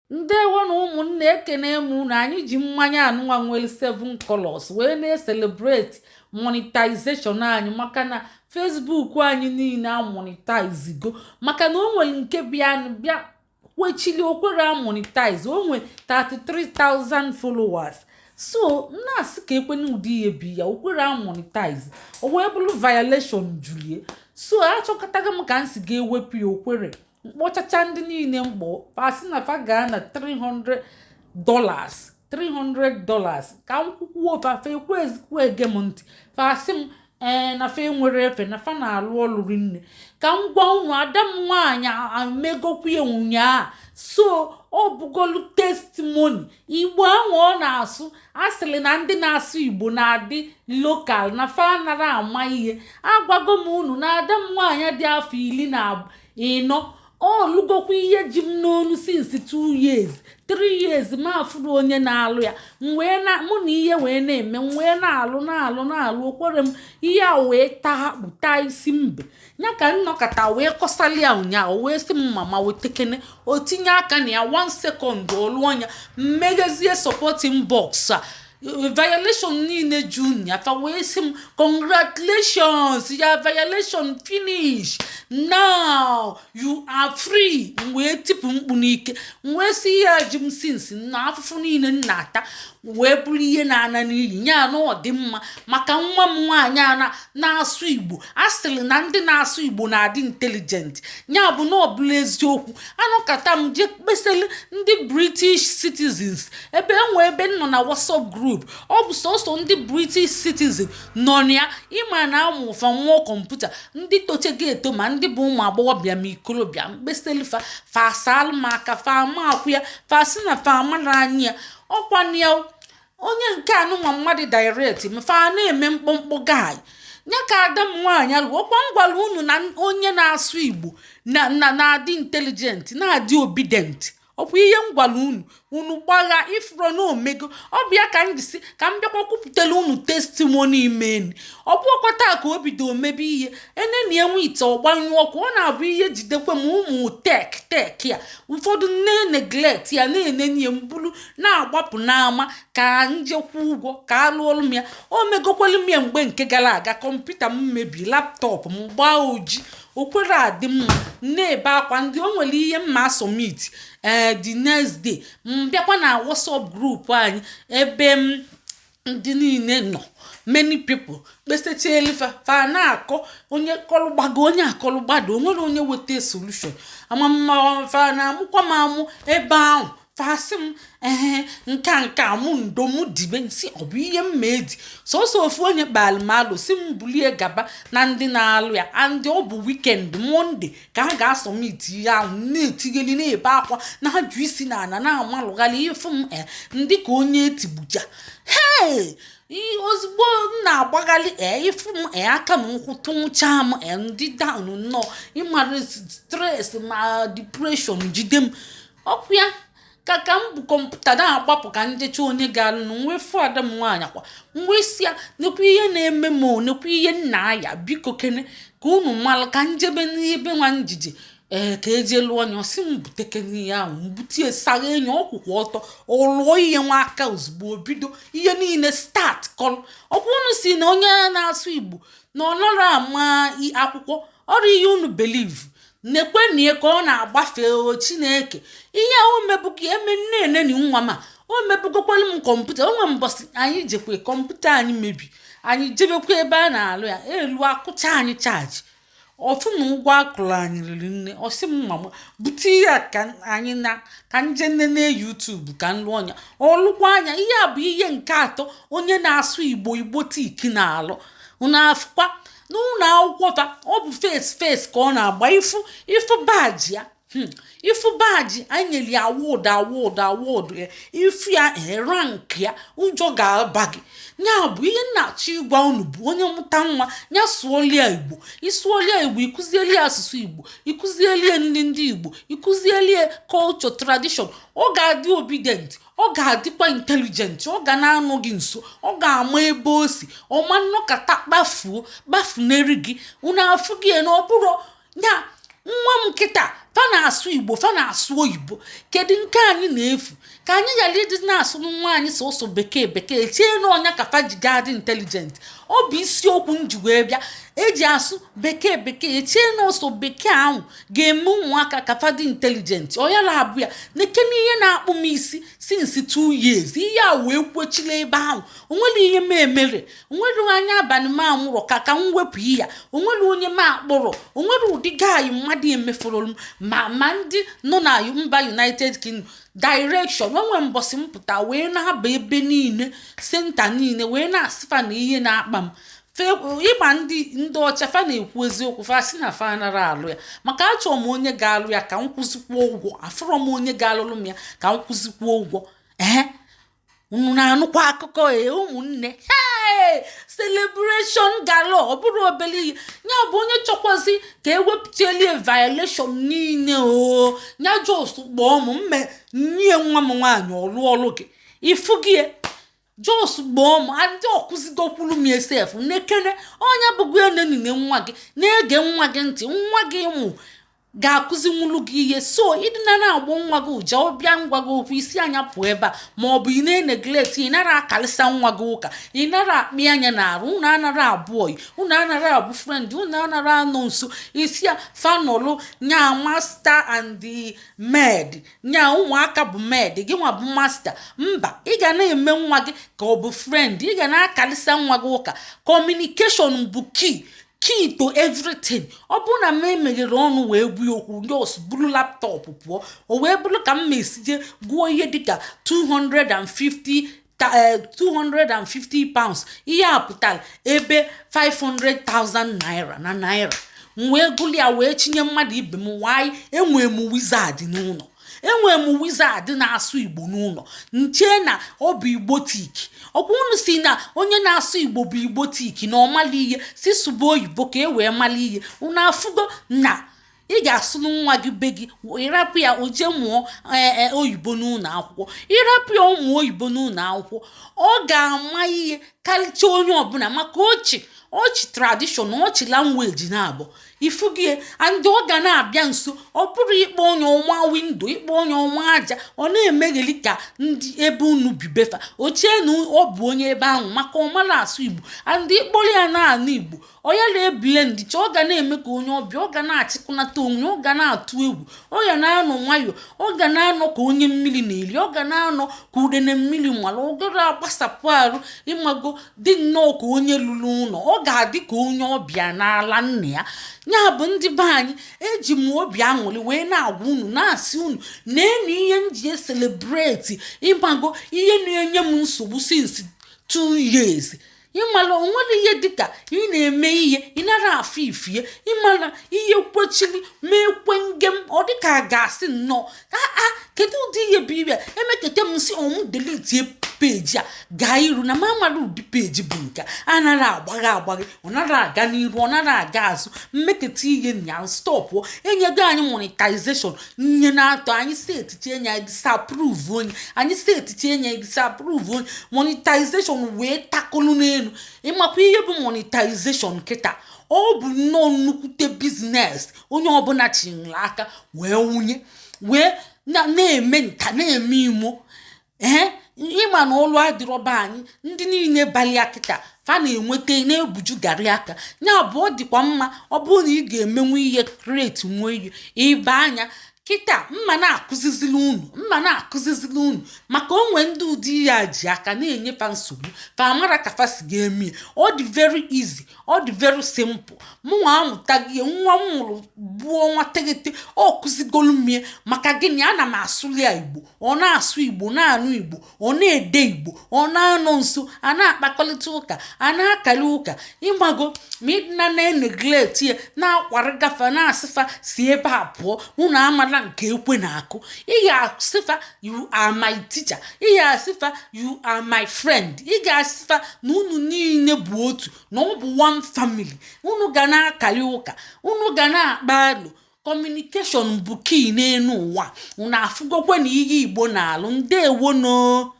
Ndewo na ụmụnne, ekene m unu. Anyị ji mmanya anụnwa nwere seven colors wee na-ecelebrate monetization anyị, maka na Facebook anyị niile amonetizego, maka na o nwere nke bịa bịa kwechili okwere amonetize. O nwere 33,000 followers, so na-asị ka ekwena ụdị ihe bi ya okwere amonetize, o wee bụrụ violation julie. So achọkọtago m ka m si ga-ewepụ ya, okwere mkpọchacha ndị niile mkpọ fasị na fa gaa na $300, $300 ka m kwukwuo. Fa ekwe ezikwu ege m ntị. Fasị m ee, na fa enwere efe na fa na-alụ ọlụ rinne. Ka m gwa unu, ada m nwaanyị amegokwu ya ụnyaa, so ọ bụgolu testimony. Igbo ahụ ọ na-asụ, asịrị na ndị na-asụ Igbo na-adị local, na fa nara ama ihe. Agwago m unu na ada m nwaanyị dị afọ 14, ọ lụgokwa ihe ji m n'onu since 2 years, 3 years, ma afụrụ onye na-alụ ya. M wee na mụ na ihe wee na-eme, m wee na-alụ, na-alụ, na-alụ, okwere m ihe a wee taa akpụ, taa isi mbe ya ka nnọkọta wee kọsali ya ụnyaahụ. Wee sị m, "Mama, wetekene." O tinye aka na ya, 1 second ọlụọ ya, mmeghezie supporting box a, violation niile ju ya. Fa wee sị m, "Congratulations, your violation finish, now you are free." M wee tipụ mkpu n'ike. M wee sị ya ji m since na afụfụ niile m na-ata wee bụrụ ihe na-ana n'iyi ya, na ọ dị mma maka nwa m nwaanyị a na-asụ Igbo. A sịrị na ndị na-asụ Igbo na-adị intelligent, ya bụ na ọ bụla eziokwu. Anọkata m jee kpesịrị ndị British citizens ebe enwe ebe m nọ na WhatsApp group, ọ bụ sọsọ ndị British citizen nọ na ya. Ịma na amụ ụfa nwụọ kọmputa, ndị tochego eto, ma ndị bụ ụmụ agbọghọbịa ma ikolobịa, mkpesịrị fa, fa asalụ m aka, fa ama akwụ ya, fa sị na fa amara anyị ya. Ọkwa ya onye nke anụnwa mmadụ direct m, fa na-eme mkpọmkpọ guy ya ka ada m nwaanyị alụ. Ọkwa m gwara unu na onye na-asụ Igbo na na na-adị intelligent, na-adị obedient. Ọkwa ihe m gwara unu, unu gbagha ifuro na omego. Ọ bụ ya ka m jisi ka m bịakwa kwupụtara unu testimony imeni. Ọ bụ ọkwa taa ka o bido omebe ihe eneni enwe ite ọgbanyụ ọkụ. Ọ na-abụ ihe jidekwe m ụmụ tech tech ya ụfọdụ nne neglect ya na-eneni ya, mbulu na-agbapụ n'ama ka njekwa ụgwọ ka alụọlụ m ya. O megokwelu m ya mgbe nke gara aga. Kọmputa m mebi, laptop m gbaa oji, okwere adị mma, na-ebe akwa. Ndị o nwere ihe mma submit ee the next day, m bịakwa na WhatsApp group anyị ebe m ndị niile nọ, many people, kpesacha elifa, fa na-akọ, onye kọlụgbago, onye akọlụgbado, o nwere onye weta solution. Amamma fa na-amụkwa m amụ ebe ahụ. Fasị m ee, nka nka mụ ndo mụ dibe nsị, ọ bụ ihe mma edi. Sọsọ ofu onye kpalụ m alụ, si m bulie gaba na ndị na-alụ ya, and ọ bụ weekend, Monday ka a ga-asubmit ihe ahụ. Na-etigheli, na-ebe akwa, na-ajụ isi na ana, na-amalụgharị ịfụ m ndị ka onye etigbuja. Hei, ozugbo m na-agbagharị ịfụ m aka m nkwụ tụnwụcha m ndị down nnọọ. Ịmara stress ma depression jide m. Ọkụ ya ka m bụ kọmputa na-agbapụ ka njecha onye ga-alụ na nwee fụ ada m nwaanyị kwa. Nwee si ya, nekwa ihe na-eme m o, nekwa ihe nna ya, biko kene ka unu malụ ka njebe n'ebe nwa njije ee ka eje lụọ anya. Ọsị m butekene ihe ahụ, mbutie sagha enyi ọkwụkwọ ọtọ, ọ lụọ ihe nwa aka ozugbo, o bido ihe niile start kọlụ. Ọkwa unu si na onye na-asụ Igbo na ọ nọrọ ama akwụkwọ ọrụ ihe unu believe nekwenue ka ọ na-agbafe. O Chineke, ihe a o mebugo eme nne eneni nwa ma o mebugokwelu m kọmputa. O nwe mbọsị anyị jekwe kọmputa anyị mebi, anyị jebekwa ebe a na-alụ ya elu, akụcha anyị charge ọfụ na ụgwọ akụrụ anyị riri nne. Ọsị m, "Mama, bute ihe a ka anyị na ka nje nene YouTube ka m lụọ ọnya." Ọlụkwa anya. Ihe a bụ ihe nke atọ onye na-asụ Igbo, Igbo tiki na-alụ. Unu afụkwa n'ụlọ akwụkwọ fa, ọ bụ face face ka ọ na-agba. Ịfụ ịfụ badge ya, ịfụ badge anyị nyere ya, award, award, award ya, ịfụ ya rank ya, ụjọ ga-aba gị. Ya bụ ihe m na-achọ ịgwa unu bụ, onye mụta nwa ya, sụọlia Igbo. Ịsụọlia Igbo, ịkụzieli ya asụsụ Igbo, ịkụzieli ya ndị Igbo, ịkụzieli ya culture, tradition, ọ ga-adị obedient, ọ ga-adịkwa intelligent, ọ ga na-anọ gị nso, ọ ga-ama ebe o si ọma nnọkọta kpafuo kpafuneri gị. Unu afụ gị na ọ bụrụ ya nwa m nkịta. Fa na-asụ Igbo, fa na-asụ oyibo. Kedu nke anyị na-efu ka anyị ghara ịdị na-asụ nwa anyị sọsọ bekee bekee, chee na ọnya ka fa ji ga-adị intelligent? Ọ bụ isiokwu m ji wee bịa. Eji asụ bekee bekee, chee na ọsọ bekee ahụ ga-eme ụmụaka ka fa dị intelligent. Ọ yara abụ ya nekene ihe na-akpụ m isi since 2 years. Ihe a wee kwechila ebe ahụ. Onwere ihe m emere, onwere anya abalị m anwụrọ ka m wepụ ya. Onwere onye m akpọrọ, onwere ụdị gaayị mmadụ emefuru m, ma ndị nọ na mba United Kingdom direction. Onwe mbọsị m pụta wee na-aba ebe niile, center niile, wee na-asịfa na ihe na-akpa m ịgba ndị ọcha. Fa na-ekwu eziokwu, fa si na fa anara alụ ya, maka achọrọ m onye ga-alụ ya ka m kwụzikwuo ụgwọ. Afụrọ m onye ga-alụlụ m ya ka m kwụzikwuo ụgwọ. Ee, unu na-anụkwa akụkọ? Ee, ụmụnne, hey, celebration gala. Ọ bụrụ obere ihe ya bụ onye chọkwazi ka ewepụtalie violation niile o ya just kpọọ m, mme nye nwa m nwaanyị ọlụ ọlụ gị ịfụ gị. Just gbọọ m, ndị ọkụzigokwuru m esef nekene onye bụgo enenine nwa gị na-ege nwa gị ntị. Nwa gị mụ ga-akụzinwulu gị ihe. So ịdịna na-agbụ nwa gị ụja, ọbịa ngwa gị okwu isi anya pụọ ebe a, ma ọ bụ ị na-eneglect, ị nara akalịsa nwa gị ụka, ị nara akpị anya n'arụ, unu anara abụọ, unu anara abụ friend, unu anara anọ nso. Isi ya fanọlụ nya master and the maid, nya ụmụaka bụ maid, gị nwa bụ master. Mba, ị ga na-eme nwa gị ka ọ bụ friend. Ị ga na-akalịsa nwa gị ụka. Communication bụ key to everything. Ọ bụrụ na m emeghere ọnụ wee gbuo okwu, ndị ọsụ buru laptop pụọ, o wee bụrụ ka m ma-esije gụọ ihe dịka 250 £250. Ihe a pụtara ebe 500,000 naira na naira. M wee gụrụ ya wee chinye mmadụ ibe m. Wanyị, enwee m wizard n'ụlọ, enwee m wizard na-asụ Igbo n'ụlọ. Nche na ọ bụ Igbotic. Ọkwa unu si na onye na-asụ Igbo bụ Igbotic, na ọmala ihe si sụba oyibo ka e wee mala ihe. Unu afụgo na ị ga-asụrụ nwa gị be gị, ịrapụ ya o jee mụọ oyibo n'ụlọ akwụkwọ. Ịrapụ ya ụmụ oyibo n'ụlọ akwụkwọ, ọ ga-ama ihe karịcha onye ọbụla, maka ọchị ọchị tradition, ọchị language na-abụ ifugie and ọ ga na-abịa nso. Ọ bụrụ ịkpọ onye ọnwa window, ịkpọ onye ọnwa aja, ọ na-emegheli ka ndị ebe unu bibefa ochie na ọ bụ onye ebe ahụ, maka ọ mara asụ Igbo. And ịkpọrọ ya na-anụ Igbo, ọ ya na-ebile ndicha, ọ ga na-eme ka onye ọbịa, ọ ga na-achịkọnata onwe, ọ ga na-atụ egwu, ọ ga na-anọ nwayọ, ọ ga na-anọ ka onye mmiri na-eri, ọ ga na-anọ ka udene mmiri nwara, ọ gara agbasapụ arụ. Ịmago dị nnọọ ka onye lụrụ ụlọ, ọ ga-adị ka onye ọbịa n'ala nna ya. Ya bụ, ndị be anyị, eji m obi aṅụrị wee na-agwa unu, na-asị unu na-enu ihe m ji ecelebrate. Ịmago ihe na-enye m nsogbu since 2 years. Ịmara onwere ihe dịka ị na-eme ihe ị nara afụ ifie. Ịmara ihe kwechiri ma ekwe ngem, ọ dịka a ga-asị nnọọ aa, kedu ụdị ihe bụ ibe emeketa m si ọmụ delete page a gaa iru na ma mara ụdị page bụ nke a nara agbagha agbagha, ọ nara aga n'iru, ọ nara aga azụ. Mmeketa ihe nya stop. Enyego anyị monetization nye na-atọ anyị si etiche enye anyị disapprove, onye anyị si etiche enye anyị disapprove, onye monetization wee takolu n'elu. Ịmakwa ihe bụ monetization kịta? Ọ bụ nnọọ nnukwute business onye ọbụla chinyere aka wee wunye wee na-eme nka na-eme imo. Ee, ịma na ụlọ adịrọba anyị, ndị niile balịa kịta fa na-enweta na-ebuju garị aka. Ya bụ, ọ dịkwa mma, ọ bụrụ na ị ga-emenwu ihe, create nwe ihe ịba anya kịta. Mma na-akụzizili unu, mma na-akụzizili unu, maka onwe ndị ụdị ihe a ji aka na-enyefa nsogbu, fa amara ka fa si ga-eme ya. Ọ dị very easy, ọ dị very simple. Mụnwa amụtaghị ihe nwa m mụrụ bụ ọnwa 9, ọ kụzigolu m ya. Maka gịnị? Ana m asụli ya Igbo, ọ na-asụ Igbo, na-anụ Igbo, ọ na-ede Igbo, ọ na-anọ nso, a na-akpakọrịta ụka, a na-akali ụka. Ịmago ma ịdịna na-eneglect ya, na-akwarịgafa, na-asịfa si ebe a pụọ, unu amala nke ekwe na-akụ. Ị ga-asịfa, "You are my teacher." Ị ga-asịfa, "You are my friend." Ị ga-asịfa na unu niile bụ otu, na ọ bụ one family. Unu ga na-akali ụka, unu ga na-akpa alụ. Communication bụ key n'elu ụwa. Unu afụgokwe na ihe Igbo na-alụ. Ndewo no.